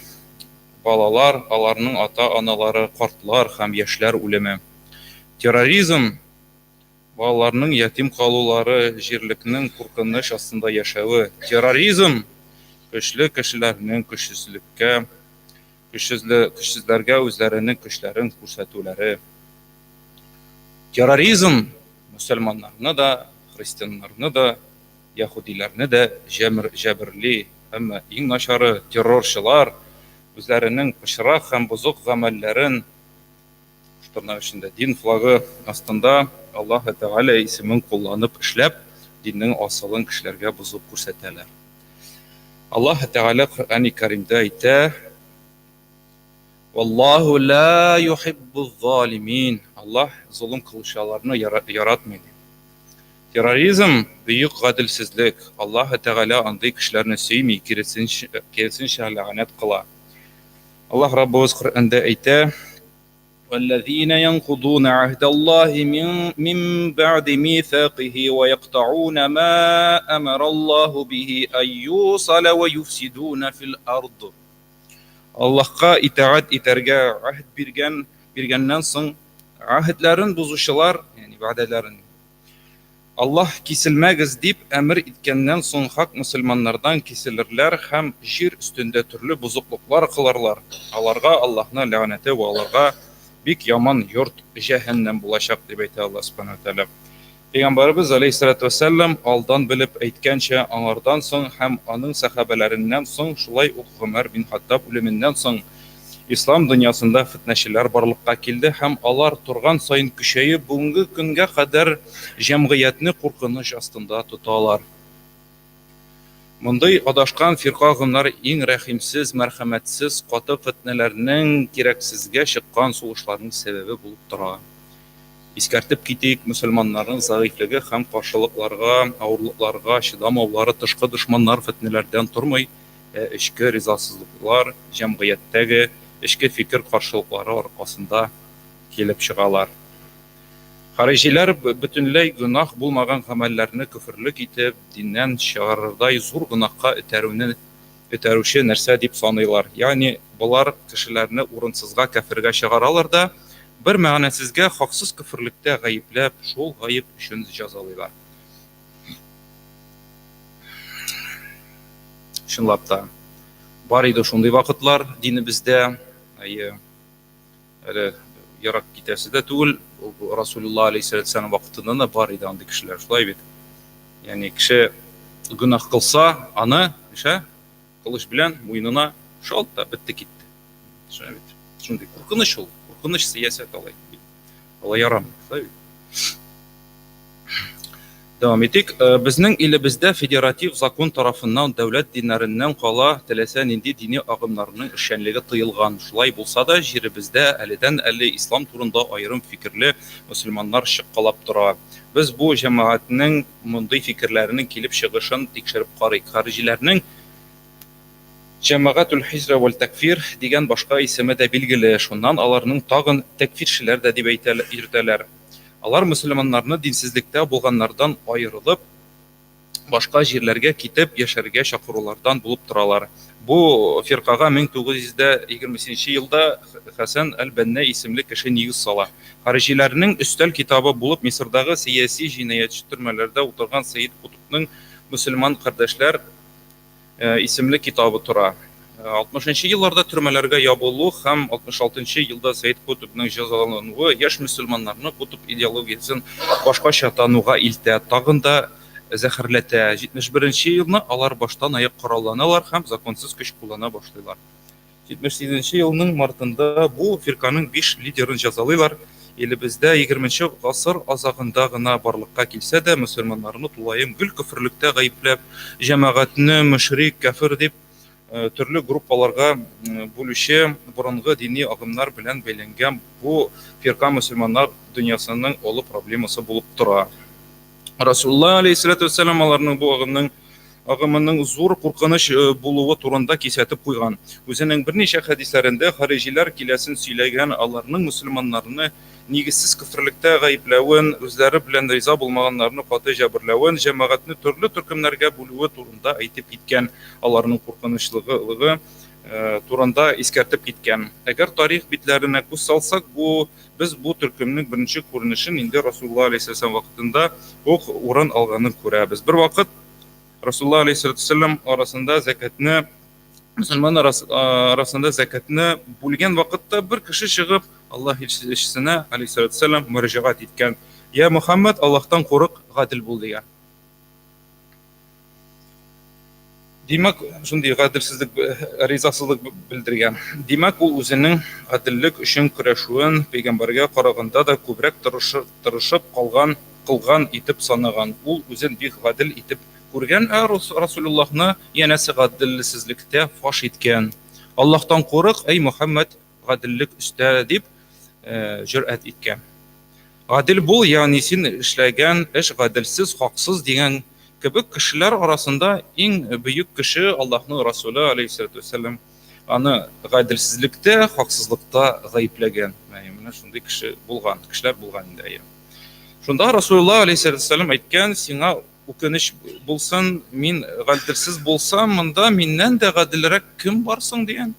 балалар, аларның ата-аналары, картлар һәм яшьләр үлеме. Терроризм балаларның ятим калулары, җирлекнең куркыныч астында яшәве. Терроризм көчле кешеләрнең көчсезлеккә, көчсезле, көчсезләргә үзләренең көчләрен күрсәтүләре. Терроризм мөселманнарны да, христианнарны да, яһүдиләрне дә җәмер, җәберли. Әмма иң начары террорчылар үзләренең пычрак һәм бозык гамәлләрен тырнак эчендә дин флагы астында Аллаһ Тәгалә исемен кулланып эшләп, диннең асылын кешеләргә бозып күрсәтәләр. Аллаһ Тәгалә Коръәни Кәримдә әйтә: Валлаһу ла юхиббу залимин. Аллаһ золым кылучыларны яратмый. Терроризм бөек гаделсезлек. Аллаһ Тәгалә андый кешеләрне сөйми, киресенчә, киресенчә ләгънәт кыла. Аллаһ Раббыбыз Коръәндә әйтә: والذين ينقضون عهد الله من بعد ميثاقه ويقطعون ما أمر الله به أن يوصل ويفسدون في الأرض. Аллаһка итагать итәргә аһд биргән биргәннән соң аһдләрен бозучылар, ягъни вәгъдәләрен Аллаһ киселмәгез дип әмер иткәннән соң хак мөселманнардан киселерләр һәм җир өстендә төрле бозыклыклар кылырлар. Аларга Аллаһны ләгънәте вә аларга бик яман йорт җәһәннәм булачак, дип әйтә Аллаһ Субхану ва Тәгалә. Пәйгамбәребез алейһиссалату вәссәлам алдан белеп әйткәнчә, аңардан соң һәм аның сәхабәләреннән соң, шулай ук Гомәр бин Хаттаб үлеменнән соң ислам дөньясында фетнәчеләр барлыкка килде һәм алар торган саен көчәеп, бүгенге көнгә кадәр җәмгыятьне куркыныч астында тоталар. Мондый адашкан фирка-гомнар иң рәхимсез, мәрхәмәтсез, каты фетнәләрнең, кирәксезгә чыккан сугышларның сәбәбе булып тора. Искәртеп китик, мөселманнарның зәгыйфьлеге һәм каршылыкларга, авырлыкларга чыдамаулары тышкы дошманнар фетнәләрдән тормый, ә эчке ризасызлыклар, җәмгыятьтәге эчке фикер каршылыклары аркасында килеп чыгалар. Хариҗиләр бөтенләй гөнаһ булмаган гамәлләрне көферлек итеп, диннән чыгарырдай зур гөнаһка этәрүне этәрүче нәрсә дип саныйлар. Ягъни болар кешеләрне урынсызга кяфергә чыгаралар да, бер мәгънәсезгә хаксыз көферлектә гаепләп, шул гаеп өчен җәзалыйлар. Чынлап та, бар иде шундый вакытлар динебездә. Әйе, әле ерак китәсе дә түгел, Расулулла алейһиссалату вакытында да бар иде андый кешеләр, шулай бит. Ягъни кеше гөнаһ кылса, аны нишлә? Кылыч белән муенына шалт та бетте китте. Шулай бит. Шундый куркыныч ул, куркыныч сәясәт алай. Алай ярамый, шулай бит. Дәвам итик. Безнең илебездә федератив закон тарафыннан дәүләт диннәреннән кала теләсә нинди дини агымнарның эшчәнлеге тыелган. Шулай булса да, җиребездә әледән-әле ислам турында аерым фикерле мөселманнар чыккалап тора. Без бу җәмәгатьнең мондый фикерләренең килеп чыгышын тикшереп карыйк. Хариҗиләрнең Җәмәгатүл-һиҗра вәл-тәкфир дигән башка исеме дә билгеле, шуннан аларның тагын тәкфирчеләр дә дип йөртәләр. Алар мөселманнарны динсезлектә булганнардан аерылып, башка җирләргә китеп яшәргә чакырулардан булып торалар. Бу фиркага 1920 нче елда Хәсән әл-Бәннә исемле кеше нигез сала. Хариҗиләрнең өстәл китабы булып Мисырдагы сәяси җинаятьче төрмәләрдә утырган Сәед Кутбның Мөселман кардәшләр исемле китабы тора. 60 нчы елларда төрмәләргә ябылу һәм 66 нчы елда Сәед Котбның җәзалануы яшь мөселманнарны Котб идеологиясен башкача тануга илтә, тагын да зәһәрләтә. 71 нче елны алар баштан-аяк коралланалар һәм законсыз көч куллана башлыйлар. 78 нче елның мартында бу фирканың биш лидерын җәзалыйлар. Илебездә егерменче гасыр азагында гына барлыкка килсә дә, мөселманнарны тулаем гел көферлектә гаепләп, җәмәгатьне мөшрик, кяфер дип төрле группаларга бүлүче борынгы дини агымнар белән бәйләнгән бу фирка мөселманнар дөньясының олы проблемасы булып тора. Расулулла алейһиссалату вәссәлам аларның бу агымның агымының зур куркыныч булуы турында кисәтеп куйган. Үзенең берничә хәдисләрендә хариҗиләр киләсен сөйләгән, аларның мөселманнарны нигезсез көферлектә гаепләвен, үзләре белән риза булмаганнарны каты җәберләвен, җәмәгатьне төрле төркемнәргә бүлүе турында әйтеп киткән, аларның куркынычлыгы турында искәртеп киткән. Әгәр тарих битләренә күз салсак, бу Без бу төркемнең беренче күренешен инде Расулулла алейһиссәлам вакытында ук урын алганын күрәбез. Бервакыт Расулулла алейһиссәлам арасында зәкәтне мөселман арасында зәкәтне бүлгән вакытта бер кеше чыгып Аллаһ илчесенә алейһиссәлам мөрәҗәгать иткән. Я Мөхәммәд, Аллаһтан курык, гадел бул дигән. Димәк, шундый гаделсезлек, ризасызлык белдергән. Димәк, ул үзенең гаделлек өчен көрәшүен пәйгамбәргә караганда да күбрәк тырышып калган, кылган итеп санаган. Ул үзен бик гадел итеп күргән, ә Расулуллаһны, янәсе, гаделсезлектә фаш иткән. Аллаһтан курык, әй Мөхәммәд, гаделлек өстә, дип җөрьәт иткән. Гадел бул, ягъни син эшләгән эш гаделсез, хаксыз дигән кебек кешеләр арасында иң бөек кеше Аллаһның Расулы алейһиссалату вәссәлам аны гаделсезлектә, хаксызлыкта гаепләгән. Менә шундый кеше булган, кешеләр булган инде әйе. Шунда Расулуллаһ алейһиссалату вәссәлам әйткән, сиңа үкенеч булсын, мин гаделсез булсам, монда миннән дә гаделрәк кем бар соң дигән.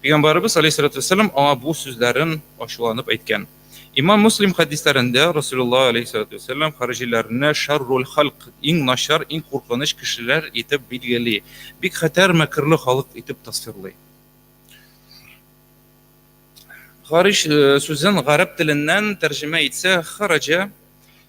Пәйгамбәребез алейһиссалату вәссәлам аңа бу сүзләрен ачуланып әйткән. Имам Муслим хәдисләрендә Расулуллаһ алейһиссалату вәссәлам хариҗиләрне шәррул халк, иң начар, иң куркыныч кешеләр итеп билгели, бик хәтәр мәкерле халык итеп тасвирлый. Хариҗ сүзен гарәп теленнән тәрҗемә итсә, хараҗа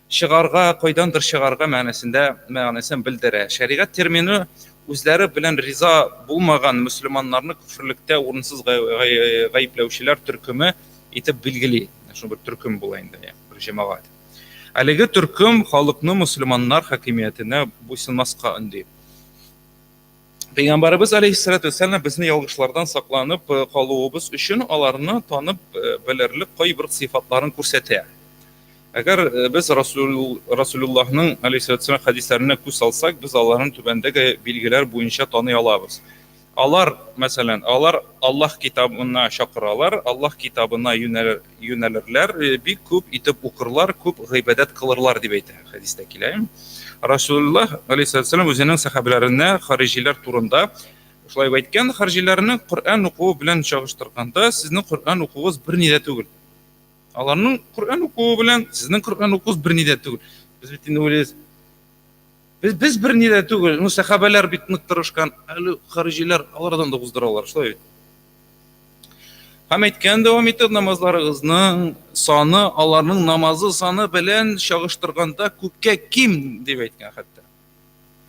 чыгарга, кайдандыр чыгарга мәгънәсендә мәгънәсен белдерә. Шәригать термины үзләре белән риза булмаган мөселманнарны көферлектә урынсыз гаепләүчеләр төркеме итеп билгели. Шул бер төркем була инде, бер җәмәгать. Әлеге төркем халыкны мөселманнар хакимиятенә буйсынмаска өнди. Пәйгамбәребез алейһиссалату вәссәлам безне ялгышлардан сакланып калуыбыз өчен аларны танып белерлек кайбер сыйфатларын күрсәтә. Әгәр без Расул, Расулуллаһның алейһиссалату вәссәлам хәдисләренә күз салсак, без аларны түбәндәге билгеләр буенча таный алабыз. Алар, мәсәлән, алар Аллаһ китабына чакыралар, Аллаһ китабына юнәлер, юнәлерләр, бик күп итеп укырлар, күп гыйбадәт кылырлар дип әйтә, хәдистә килә. Расулуллаһ алейһиссалам үзенең сәхабәләренә хариҗиләр турында шулай дип әйткән, хариҗиләрнең Коръән укуы белән чагыштырганда, сезнең Коръән укуыгыз берни дә түгел. Аларның Коръән укуы белән сезнең Коръән укуыгыз берни дә түгел. Без бит инде уйлыйбыз, без без берни дә түгел. Ну, сәхабәләр бит нык тырышкан, әле хариҗиләр алардан да уздыралар, шулай бит. Һәм әйткән дәвам итеп, намазларыгызның саны аларның намазы саны белән чагыштырганда күпкә ким дип әйткән хәтта.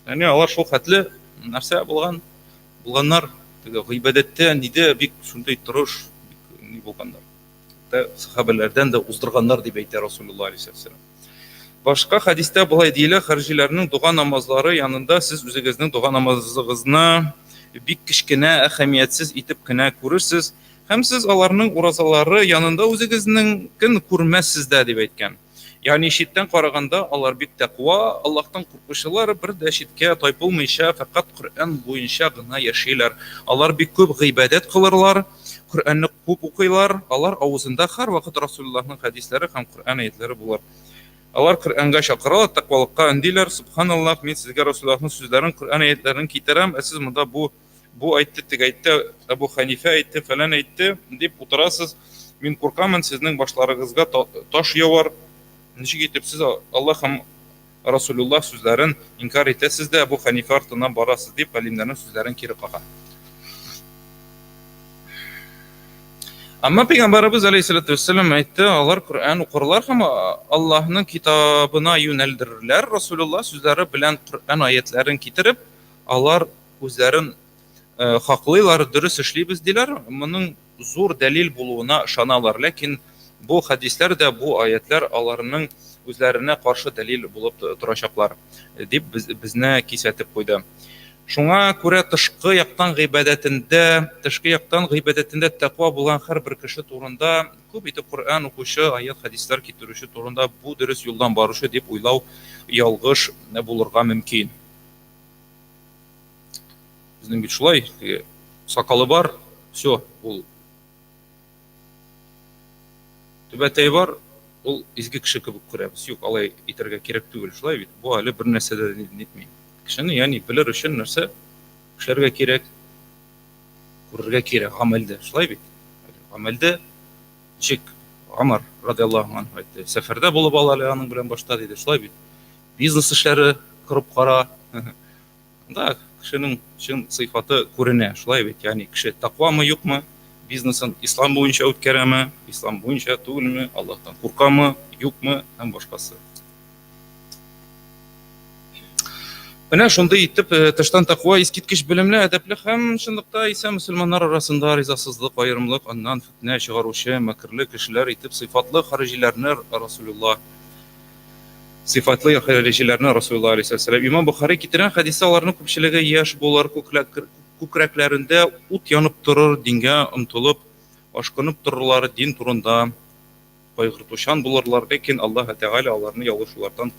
Ягъни алар шул хәтле нәрсә булган, булганнар. Теге гыйбадәттә нидә бик шундый тырыш, бик ни булганнар. Хәтта сәхабәләрдән дә уздырганнар дип әйтә Расулуллаһ алейһиссәлам. Башка хәдистә болай диелә, Хәрҗиләрнең дога намазлары янында сез үзегезнең дога намазыгызны бик кечкенә, әһәмиятсез итеп кенә күрерсез, һәм сез аларның уразалары янында үзегезнекен күрмәссез дә, дип әйткән. Ягъни читтән караганда алар бик тәкъва, Аллаһтан куркучылар, бер дә читкә тайпылмыйча, фәкать Коръән буенча гына яшиләр. Алар бик күп гыйбадәт кылырлар, Коръәнне күп укыйлар, алар авызында һәрвакыт Расулуллаһның хәдисләре һәм Коръән аятьләре булыр. Алар Коръәнгә чакыралар, тәкъвалыкка өндиләр. Сөбханаллаһ, мин сезгә Расулуллаһның сүзләрен, Коръән аятьләрен китерәм, ә сез монда бу бу әйтте, теге әйтте, Әбу Хәнифә әйтте, фәлән әйтте, дип утырасыз. Мин куркамын, сезнең башларыгызга таш явар. Ничек итеп сез Аллаһ һәм Расулуллаһ сүзләрен инкар итәсез дә Әбу Хәнифә артыннан барасыз, дип галимнәрнең сүзләрен кире кага. Әмма Пәйгамбәребез алейһиссалату вәссәлам әйтте, алар Коръән укырлар һәм Аллаһның китабына юнәлдерерләр. Расулуллаһ сүзләре белән Коръән аятләрен китереп, алар үзләрен хаклыйлар, дөрес эшлибез диләр, моның зур дәлил булуына ышаналар. Ләкин бу хәдисләр дә, бу аятьләр аларның үзләренә каршы дәлил булып торачаклар, дип безне кисәтеп куйды. Шуңа күрә тышкы яктан гыйбадәтендә, тышкы яктан гыйбадәтендә тәкъва булган һәрбер кеше турында, күп итеп Коръән укучы, аять-хәдисләр китерүче турында бу дөрес юлдан баручы дип уйлау ялгыш булырга мөмкин. Безнең бит шулай, теге сакалы бар, все, ул түбәтәй бар, ул изге кеше кебек күрәбез. Юк, алай итәргә кирәк түгел, шулай бит. Бу әле бер нәрсә дә нитми. Кешене, ягъни белер өчен нәрсә эшләргә кирәк? Күрергә кирәк гамәлдә, шулай бит? Гамәлдә ничек Гомар радиаллаһу анһу әйтте, сәфәрдә булып ал әле аның белән башта диде, шулай бит? Бизнес эшләре корып кара. Анда кешенең чын сыйфаты күренә, шулай бит? Ягъни кеше тәкъвамы, юкмы, бизнесын ислам буенча үткәрәме, ислам буенча түгелме, Аллаһтан куркамы, юкмы һәм башкасы. Менә шундый итеп э, тыштан тәкъва искиткеч белемле, әдәпле һәм чынлыкта исә мөселманнар арасында ризасызлык, аерымлык, аннан фетнә чыгаручы мәкерле кешеләр итеп сыйфатлы хариҗиләрне Расулуллаһ Сыйфатлы хәриҗиләрне Расулуллаһ алейһиссәлам Имам Бохари китергән хәдистә аларның күпчелеге яшь булыр, күкрәкләрендә ут янып торыр, дингә омтылып, ашкынып торырлар, дин турында кайгыртучан булырлар, ләкин Аллаһ Тәгалә аларны ялгышулардан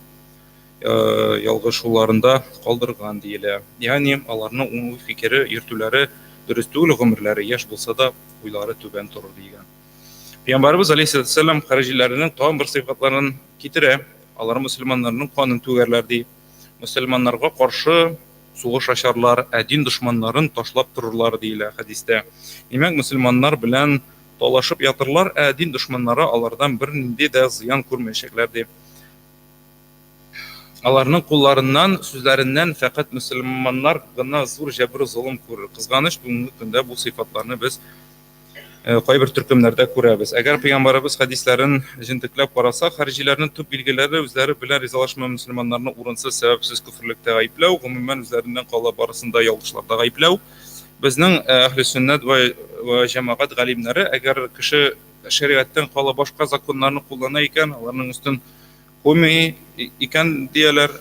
ялгышуларында калдырган диелә. Ягъни аларның уй-фикере йөртүләре дөрес түгел, гомерләре яшь булса да, уйлары түбән торыр дигән. Пәйгамбәребез алейһиссәлам хариҗиләрнең тагын бер сыйфатларын китерә. Алар мөселманнарның канын түгәрләр ди. Мөселманнарга каршы сугыш ачарлар, ә дин дошманнарын ташлап торырлар диелә хәдистә. Димәк, мөселманнар белән талашып ятырлар, ә дин дошманнары алардан бернинди дә зыян күрмәячәкләр ди. Аларның кулларыннан, сүзләреннән фәкать мөселманнар гына зур җәбер-золым күрер. Кызганыч, бүгенге көндә бу сыйфатларны без кайбер төркемнәрдә күрәбез. Әгәр пәйгамбәребез хәдисләрен җентекләп карасак, хәриҗиләрнең төп билгеләре үзләре белән ризалашмаган мөселманнарны урынсыз, сәбәпсез көферлектә гаепләү, гомумән, үзләреннән кала барысын да ялгышларда гаепләү. Безнең әһле сөннәт вә җәмәгать галимнәре, әгәр кеше шәригатьтән кала башка законнарны куллана икән, аларның өстен куймый икән, дияләр.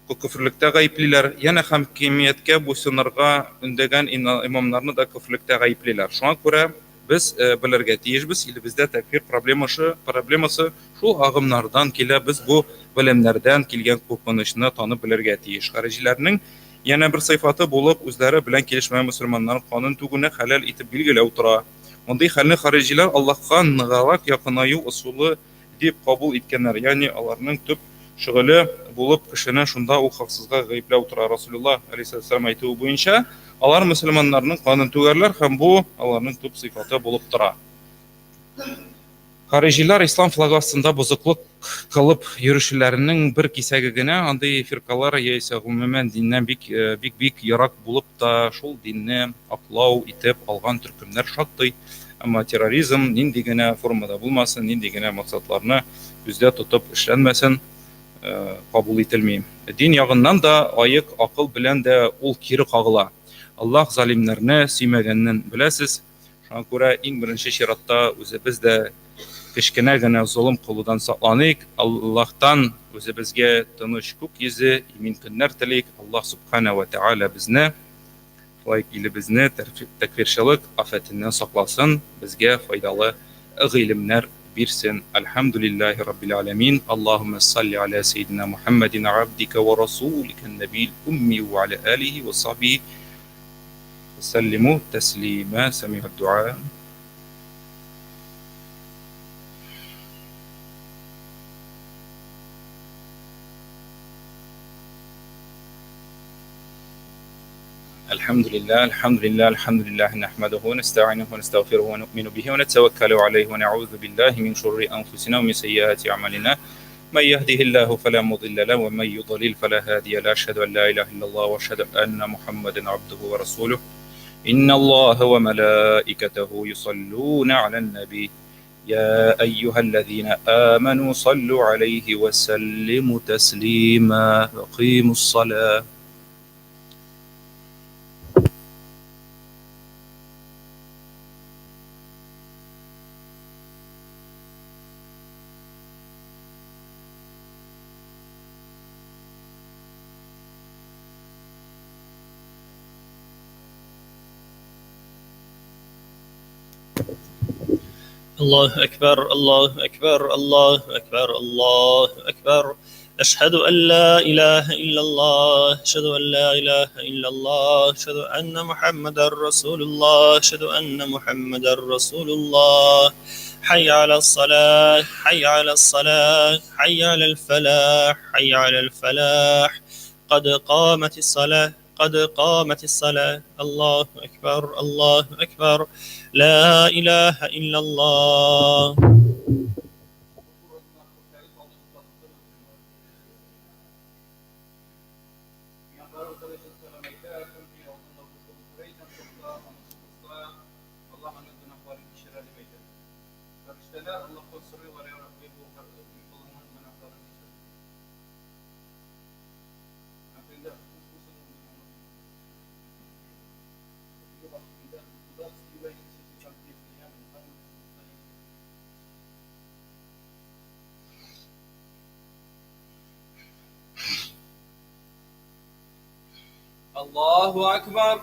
Көферлектә гаеплиләр, янә хакимияткә буйсынырга өндәгән имамнарны да көферлектә гаеплиләр. Шуңа күрә без белергә тиешбез, илебездә тәкфир проблемасы, проблемасы шул агымнардан килә, без бу белемнәрдән килгән куркынычны танып белергә тиеш. Хариҗиләрнең янә бер сыйфаты булып, үзләре белән килешмәгән мөселманнарның канын түгүне хәләл итеп билгеләү тора. Мондый хәлне хариҗиләр Аллаһка ныграк якынаю ысулы дип кабул иткәннәр, ягъни аларның төп шөгыле булып кешене шунда ук хаксызга гаепләү тора. Расулуллаһ галәйһиссәлам әйтүе буенча, алар мөселманнарның канын түгәрләр һәм бу аларның төп сыйфаты булып тора. Хариҗиләр ислам флагы астында бозыклык кылып йөрүчеләрнең бер кисәге генә, андый фиркалар яисә гомумән диннән бик бик бик ерак булып та шул динне аклау итеп алган төркемнәр шактый. Әмма терроризм нинди генә формада булмасын, нинди генә максатларны күздә тотып эшләнмәсен, кабул ителми. Дин ягыннан да, аек акыл белән дә ул кире кагыла. Аллаһ залимнәрне сөймәгәнен беләсез. Шуңа күрә иң беренче чиратта үзебез дә кечкенә генә золым кылудан сакланыйк, Аллаһтан үзебезгә тыныч күк йөзе, имин көннәр телик. Аллаһ Субхана вә Тәгалә безне, шулай ук илебезне тәкфирчылык афәтеннән сакласын, безгә файдалы гыйлемнәр бирсен. Әлхәмдүлилләһи Раббил Аләмин. Аллаһуммә салли аля сәйдина Мухәммәдин абдика вә расулика нәбиил умми вә аля алихи вә сахбихи вә сәллиму тәслима. Сәмигъ дуа. الحمد لله الحمد لله الحمد لله نحمده ونستعينه ونستغفره ونؤمن به ونتوكل عليه ونعوذ بالله من شرور أنفسنا ومن سيئات أعمالنا من يهده الله فلا مضل له ومن يضلل فلا هادي له أشهد أن لا إله إلا الله وأشهد أن محمدا عبده ورسوله إن الله وملائكته يصلون على النبي يا أيها الذين آمنوا صلوا عليه وسلموا تسليما أقيموا الصلاة. الله أكبر الله أكبر الله أكبر الله أكبر أشهد أن لا إله إلا الله أشهد أن لا إله إلا الله أشهد أن محمدا رسول الله أشهد أن محمدا رسول الله حي على الصلاة حي على الصلاة حي على الفلاح حي على الفلاح قد قامت الصلاة قد قامت الصلاة الله أكبر الله أكبر لا إله إلا الله. الله أكبر.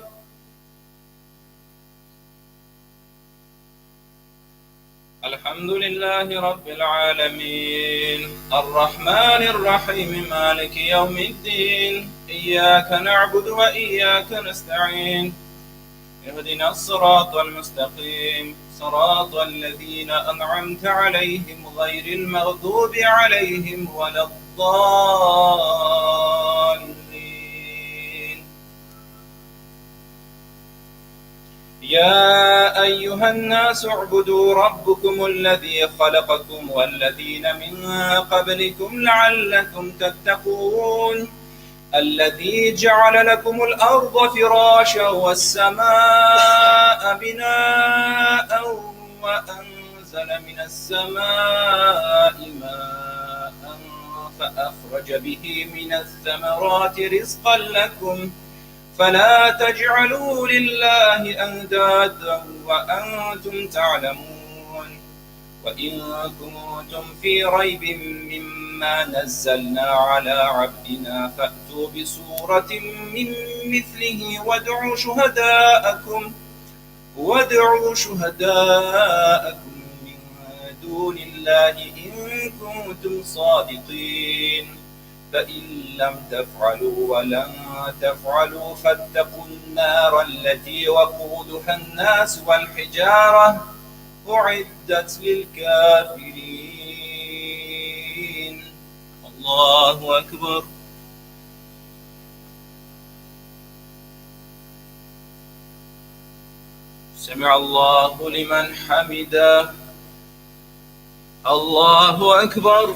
الحمد لله رب العالمين الرحمن الرحيم مالك يوم الدين إياك نعبد وإياك نستعين اهدنا الصراط المستقيم صراط الذين أنعمت عليهم غير المغضوب عليهم ولا الضالين. يا أيها الناس اعبدوا ربكم الذي خلقكم والذين من قبلكم لعلكم تتقون الذي جعل لكم الأرض فراشا والسماء بناء وأنزل من السماء ماء فأخرج به من الثمرات رزقا لكم فلا تجعلوا لله أندادا وأنتم تعلمون. وإن كنتم في ريب مما نزلنا على عبدنا فأتوا بسورة من مثله وادعوا شهداءكم من دون الله إن كنتم صادقين. فإن لم تفعلوا ولن تفعلوا فاتقوا النار التي وقودها الناس والحجارة أعدت للكافرين. الله أكبر. سمع الله لمن حمده. الله أكبر.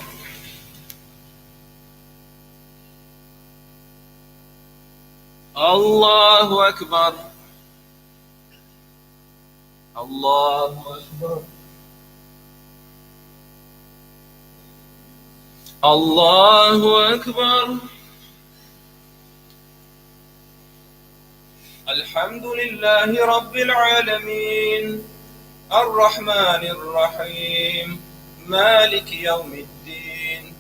الله أكبر. الله أكبر. الله أكبر. الحمد لله رب العالمين الرحمن الرحيم مالك يوم الدين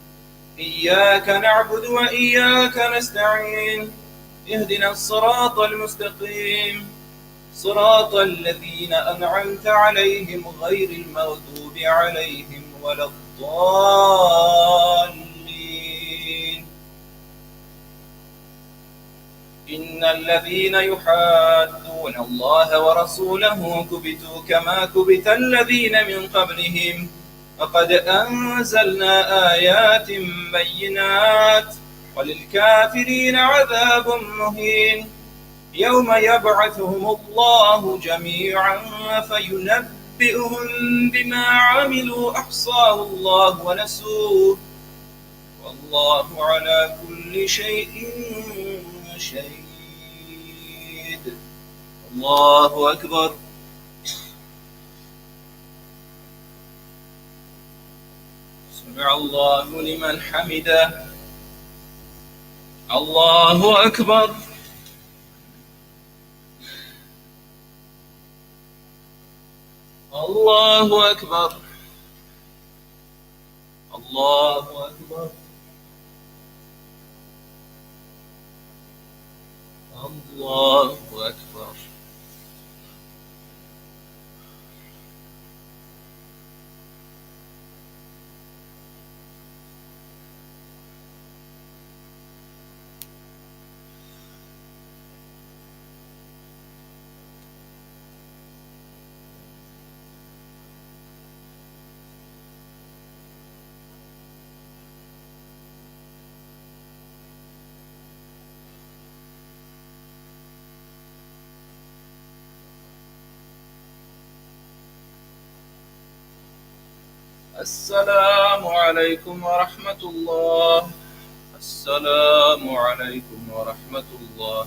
إياك نعبد وإياك نستعين اهدنا الصراط المستقيم صراط الذين أنعمت عليهم غير المغضوب عليهم ولا الضالين إن الذين يحادون الله ورسوله كبتوا كما كبت الذين من قبلهم وقد أنزلنا آيات بينات وللكافرين عذاب مهين يوم يبعثهم الله جميعا فينبئهم بما عملوا أحصاه الله ونسوه والله على كل شيء شهيد. الله أكبر. سمع الله لمن حمده. الله أكبر. الله أكبر. الله أكبر. الله أكبر. السلام عليكم ورحمة الله. السلام عليكم ورحمة الله.